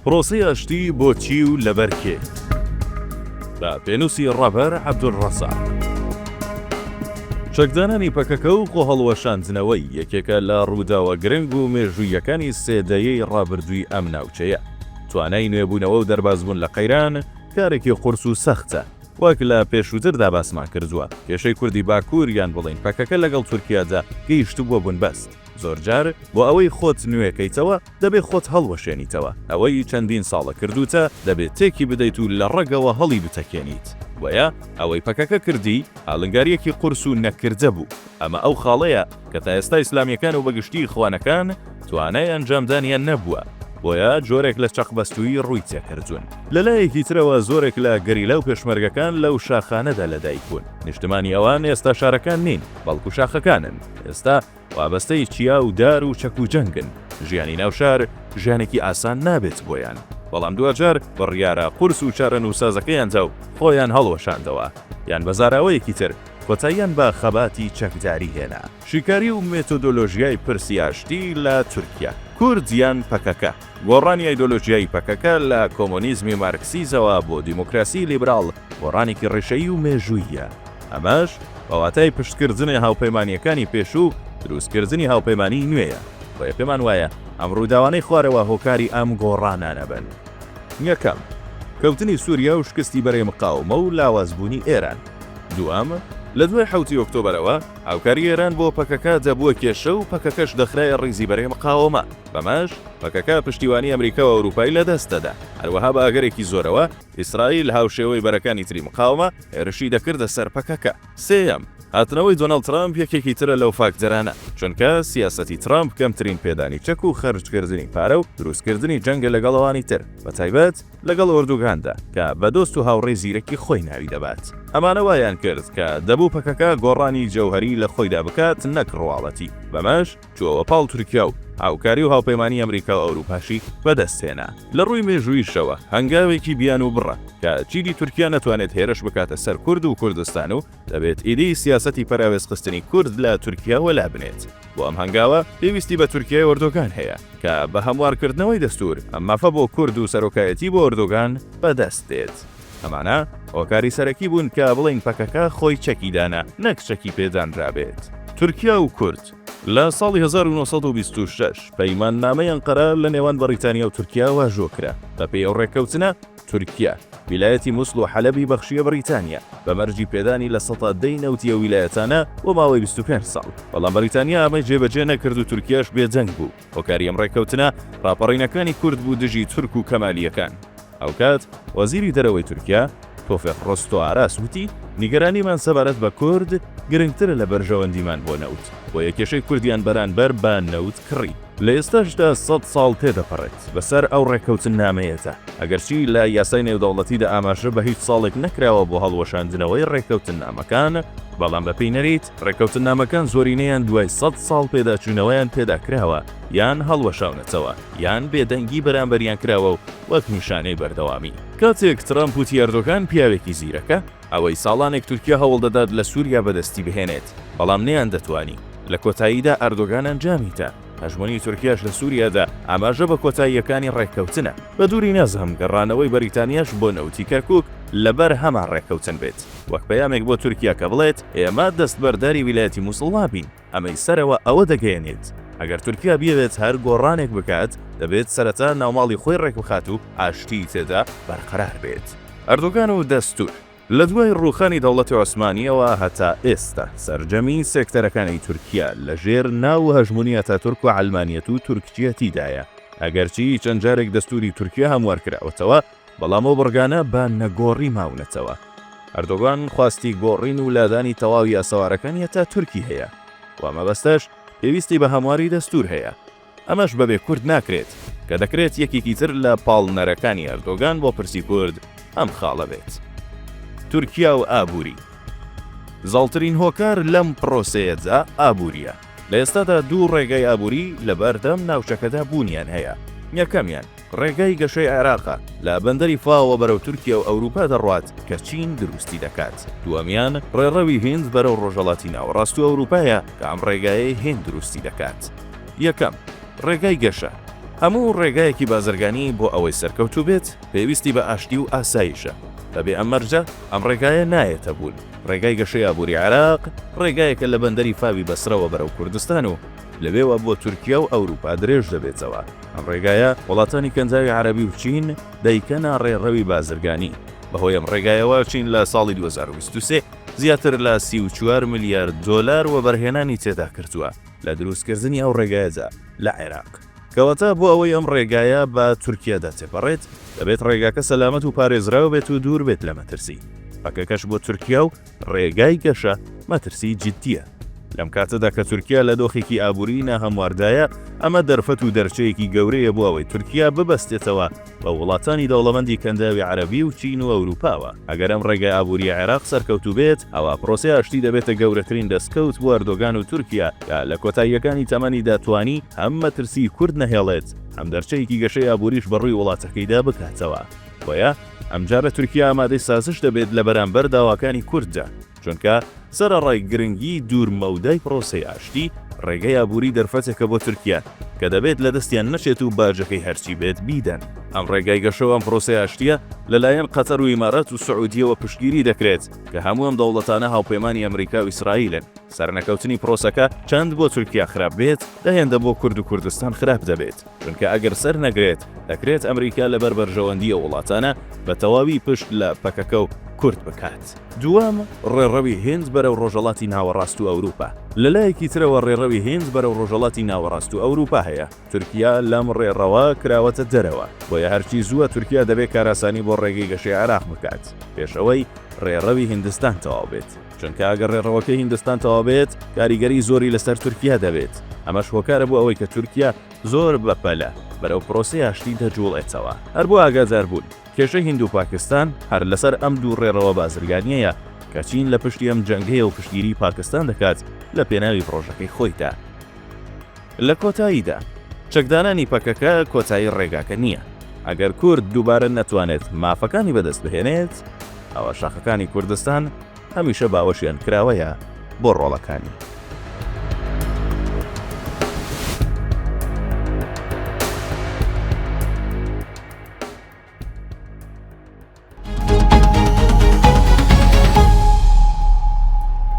پرۆسەی ئاشتی بۆ چی و لەبەر کێ؟ بە پێنووسی ڕابەر عەبدولڕەزاق. چەکدانانی پەکەکە و خۆهەڵوەشاندنەوەی یەکێکە لە ڕووداوە گرنگ و مێژووییەکانی سێ دەیەی ڕابردووی ئەم ناوچەیە. توانای نوێبوونەوە و دەربازبوون لە قەیران کارێکی قورس و سەختە. وەک لە پێشووتردا باسمان کردووە، کێشەی کوردی باکوور یان بڵێین پەکەکە لەگەڵ تورکیادا گەیشتبووە بنبەست. زۆرجار بۆ ئەوەی خۆت نوێکەیتەوە، دەبێ خۆت هەڵوەشێنیتەوە، ئەوەی چەندین ساڵە کردووتە دەبێ تێکی بدەیت و لە ڕەگەوە هەڵی بتەکێنیت. بۆیە ئەوەی پەکەکە کردی ئالنگارییەکی قورس و نەکردە بوو. ئەمە ئەو خاڵەیە کە تا ئێستا ئیسلامییەکان و بەگشتی ئیخوانەکان توانای ئەنجامدانیان نەبووە، بۆیە جۆرێک لە چەقبەستوویی ڕووی تێکردوون. لە لایەکی ترەوە زۆرێک لە گەریلا و پێشمەرگەکان لەو شاخانەدا لەدایک بوون. نیشتمانی ئەوان ئێستا شارەکان نین، بەڵکو شاخەکانن. ئێستا وابەستەی چیا و دار و چەک و جەنگن، ژیانی ناو شار ژیانێکی ئاسان نابێت بۆیان، بەڵام دواجار بڕیارە قورس و چارەنووسسازەکەیان دا و خۆیان هەڵوەشاندەوە، یان بە زاراوەیەکی تر کۆتاییان بە خەباتی چەکداری هێنا. شیکاری و مێتۆدۆلۆژیای پرسی ئاشتی لە تورکیا، کورد یان پەکەکە؟ گۆڕانی ئایدۆلۆژیای پەکەکە لە کۆمۆنیزمی مارکسیزەوە بۆ دیموکراسی لیبراڵ گۆڕانێکی ڕیشەیی و مێژووییە. ئەمەش بە واتای پشتکردنە هاوپەیمانییەکانی پێشوو و دروستکردنی هاوپەیمانیی نوێیە. بۆیە پێمان وایە ئەم ڕووداوانەی خوارەوە هۆکاری ئەم گۆڕانانە بن. یەکەم، کەوتنی سووریا و شکستی بەرەی مقاومە و لاوازبوونی ئێران. دووەم، لە دوای حەوتی ئۆکتۆبەرەوە هاوکاری ئێران بۆ پەکەکە دەبووە کێشە و پەکەکەش دەخرایە ڕیزی بەرەی مقاومە. بەمەش پەکەکە پشتیوانی ئەمریکا و ئەوروپای لەدەست دەدا. هەروەها بە ئەگەرێکی زۆرەوە ئیسرائیل هاوشێوەی بەرەکانی تری مقاومە هێرشی دەکردە سەر پەکەکە. سێیەم، هاتنەوەی دۆناڵد ترەمپ یەکێکی ترە لەو فاکتەرانە، چونکە سیاسەتی ترەمپ کەمترین پێدانی چەک و خەرجکردنی پارە و دروستکردنی جەنگە لەگەڵ ئەوانی تر، بەتایبەت لەگەڵ ئۆردوگاندا کە بە دۆست و هاوڕێی زیرەکی خۆی ناوی دەبات. ئەمانە وایان کرد کە دەبوو پەکەکە گۆڕانی جەوهەری لە خۆیدا بکات نەک ڕواڵەتی، بەمەش چووەوە پاڵ تورکیا و هاوکاری و هاوپەیمانی ئەمریکا و ئەوروپاشی بەدەستهێنا. لە ڕووی مێژوویشەوە هەنگاوێکی بیانووبڕە کە چیدی تورکیا نەتوانێت هێرش بکاتە سەر کورد و کوردستان و دەبێت ئیدی سیاسەتی پەراوێزخستنی کورد لە تورکیا وەلا بنێت. بۆ ئەم هەنگاوە پێویستی بە تورکیای ئۆردۆگان هەیە کە بە هەموارکردنەوەی دەستوور ئەم مافە بۆ کورد و سەرۆکایەتی بۆ ئۆردۆگان بەدەست دێت. ئەمانە هۆکاری سەرەکی بوون کە بڵێین پەکەکە خۆی چەکی دانا نەک چەکی پێ دانرابێت. تورکیا و کورد لە ساڵی 1926 پەیماننامەی ئەنقەرە لە نێوان بەڕیتانیا و تورکیا واژۆ کرا. بەپێی ئەو ڕێککەوتنە تورکیا ویلایەتی موسڵ و حەلەبی بەخشییە بەڕیتانیا بە مەرجی پێدانی 10% ی نەوتی ئەو ویلایەتانە بۆ ماوەی 25 ساڵ. بەڵام بەڕیتانیا ئەمەی جێبەجێ نەکرد و تورکیاش بێدەنگ بوو. هۆکاری ئەم ڕێککەوتنە ڕاپەڕینەکانی کورد بوو دژی تورک و کەمالییەکان. هاوکات وەزیری دەرەوەی تورکیا، تۆفیق ڕۆستۆ ئاراس وتی، نیگەرانیمان سەبارەت بە کورد گرنگترە لە بەرژەوەندیمان بۆ نەوت، بۆیە کێشەی کوردیان بەرانبەر بە نەوت کڕی. لە ئێستاشدا 100 ساڵ تێدەپەڕێت بەسەر ئەو ڕێککەوتننامەیەدا، ئەگەرچی لە یاسای نێودەوڵەتیدا ئاماژە بە هیچ ساڵێک نەکراوە بۆ هەڵوەشاندنەوەی ڕێککەوتننامەکان، بەڵام بەپێی نەریت ڕێککەوتننامەکان زۆرینەیان دوای 100 ساڵ پێداچوونەوەیان پێدا کراوە یان هەڵوەشاونەتەوە یان بێدەنگی بەرامبەریان کراوە و وەک نیشانەی بەردەوامی. کاتێک ترەمپ وتی ئەردۆگان پیاوێکی زیرەکە، ئەوەی ساڵانێک تورکیا هەوڵدەدات لە سوریا بەدەستی بهێنێت، بەڵام نەیاندەتوانی، لە کۆتاییدا ئەردۆگان ئەنجامیدا، هەژموونی تورکیاش لە سوریادا ئاماژە بە کۆتاییەکانی ڕێککەوتنە. بە دووری نازانم گەڕانەوەی بەریتانیاش بۆ نەوتی کەرکوک لەبەر هەمان ڕێککەوتن بێت، وەک پەیامێک بۆ تورکیا کە بڵێت ئێمە دەستبەرداری ویلایەتی موسڵ نابین. ئەمەی سەرەوە ئەوە دەگەیەنێت ئەگەر تورکیا بیەوێت هەر گۆڕانێک بکات دەبێت سەرەتا ناوماڵی خۆی ڕێکبخات و ئاشتیی تێدا بەرقەرار بێت. ئەردۆگان و دەستور. لە دوای ڕووخانی دەوڵەتی عوسمانییەوە هەتا ئێستا سەرجەمی سێکتەرەکانی تورکیا لە ژێر ناو و هەژموونی ئەتاتورک و عەلمانیەت و تورکچیەتیدایە. ئەگەرچی چەند جارێک دەستوری تورکیا هەموار کراوەتەوە، بەڵام ئەو بڕگانە بە نەگۆڕی ماونەتەوە. ئەردۆگان خواستی گۆڕین و لادانی تەواوی ئاسەوارەکانی ئەتاتورکی هەیە و مەبەستەش پێویستی بە هەمواری دەستور هەیە. ئەمەش بەبێ کورد ناکرێت، کە دەکرێت یەکێکی تر لە پاڵنەرەکانی ئەردۆگان بۆ پرسی کورد ئەم خاڵە بێت. تورکیا و ئابوری. زاڵترین هۆکار لەم پرۆسەیەدا ئابورییە. لە ئێستادا دوو ڕێگای ئابوری لەبەردەم ناوچەکەدا بوونیان هەیە. یەکەمیان، ڕێگای گەشەی عێراقە، لە بەندەری فاوە بەرەو تورکیا و ئەوروپا دەڕوات کە چین دروستی دەکات. دووەمیان، ڕێڕەوی هیند بەرەو ڕۆژهەڵاتی ناوەڕاست و ئەوروپایە کە ئەم ڕێگایەی هیند دروستی دەکات. یەکەم، ڕێگای گەشە. هەموو ڕێگایەکی بازرگانی بۆ ئەوەی سەرکەوتوو بێت، پێویستی بە ئاشتی و ئاسایشە. بەبێ ئەم مەرجە، ئەم ڕێگایە نایەتە بوون. ڕێگای گەشەی ئابووری عێراق، ڕێگایەکە لە بەندەری فاوی بەسرەوە بەرەو کوردستان و لەوێوە بۆ تورکیا و ئەوروپا درێژ دەبێتەوە. ئەم ڕێگایە وڵاتانی کەنداوی عەرەبی و چین دەیکەنە ڕێڕەوی بازرگانی. بەهۆی ئەم ڕێگایەوە چین لە ساڵی 2023 زیاتر لە 34 ملیار دۆلار وەبەرهێنانی تێدا کردووە لە دروستکردنی ئەو ڕێگایەدا لە عێراق. کەواتە بۆ ئەوەی ئەم ڕێگایە بە تورکیادا تێپەڕێت، دەبێت ڕێگاکە سەلامەت و پارێزراو بێت و دوور بێت لە مەترسی. پەکەکەش بۆ تورکیا و ڕێگای گەشە مەترسی جیددییە. لەم کاتەدا کە تورکیا لە دۆخێکی ئابووریی ناهەمواردایە، ئەمە دەرفەت و دەرچەیەکی گەورەیە بۆ ئەوەی تورکیا ببەستێتەوە بە وڵاتانی دەوڵەمەندی کەنداوی عەرەبی و چین و ئەوروپاوە. ئەگەر ئەم ڕێگای ئابوورییە عێراق سەرکەوتوو بێت، ئەوا پرۆسەی ئاشتی دەبێتە گەورەترین دەستکەوت بۆ ئەردۆگان و تورکیا کە لە کۆتاییەکانی تەمەنیدا توانی هەم مەترسیی کورد نەهێڵێت، هەم دەرچەیەکی گەشەی ئابووریش بە ڕووی وڵاتەکەیدا بکاتەوە. بۆیە ئەمجارە تورکیا ئامادەی سازش دەبێت لە بەرامبەر داواکانی کورددا، چونکە سەرەڕای گرنگی دوور مەودای پرۆسەی ئاشتی، ڕێگەی ئابووری دەرفەتێکە بۆ تورکیا کە دەبێت لە دەستیان نەچێت و باجەکەی هەرچی بێت بیدەن. ئەم ڕێگای گەشە و ئەم پرۆسەی ئاشتییە لەلایەن قەتەر و ئیمارات و سعودیەوە پشتگیری دەکرێت کە هەموو ئەم دەوڵەتانە هاوپەیمانی ئەمریکا و ئیسرائیلن. سەرنەکەوتنی پرۆسەکە چەند بۆ تورکیا خراپ بێت، دە هێندە بۆ کورد و کوردستان خراپ دەبێت. چونکە ئەگەر سەر نەگرێت، دەکرێت ئەمریکا لەبەر بەرژەوەندی ئەو وڵاتانە بە تەواوی پشت لە پەکەکە و کورد بکات. دووەم، ڕێڕەوی هیند بەرەو ڕۆژهەڵاتی ناوەڕاست و ئەوروپا. لە لایەکی ترەوە ڕێڕەوی هیند بەرەو ڕۆژهەڵاتی ناوەڕاست و ئەوروپا هەیە، تورکیا لەم ڕێڕەوە کراوەتە دەرەوە، بۆیە هەرچی زووە تورکیا دەبێ کارئاسانی بۆ ڕێگەی گەشەی عێراق بکات پێش ئەوەی ڕێڕەوی هیندستان تەواو بێت. چونکە ئەگەر ڕێڕەوەکەی هیندستان تەواو بێت کاریگەری زۆری لەسەر تورکیا دەبێت، ئەمەش هۆکارە بۆ ئەوەی کە تورکیا زۆر بەپەلە بەرەو پرۆسەی ئاشتی دەجوڵێتەوە. هەر بۆ ئاگاداربوون، کێشەی هیند و پاکستان هەر لەسەر ئەم دوو ڕێڕەوە بازرگانییەیە کە چین لە پشتی ئەم جەنگەیە و پشتگیری پاکستان دەکات لە پێناوی پڕۆژەکەی خۆیدا. لە کۆتاییدا، چەکدانانی پەکەکە کۆتایی ڕێگاکە نییە. ئەگەر کورد دووبارە نەتوانێت مافەکانی بەدەست بهێنێت، ئەوا شاخەکانی کوردستان هەمیشە باوەشیان کراوەیە بۆ ڕۆڵەکانی.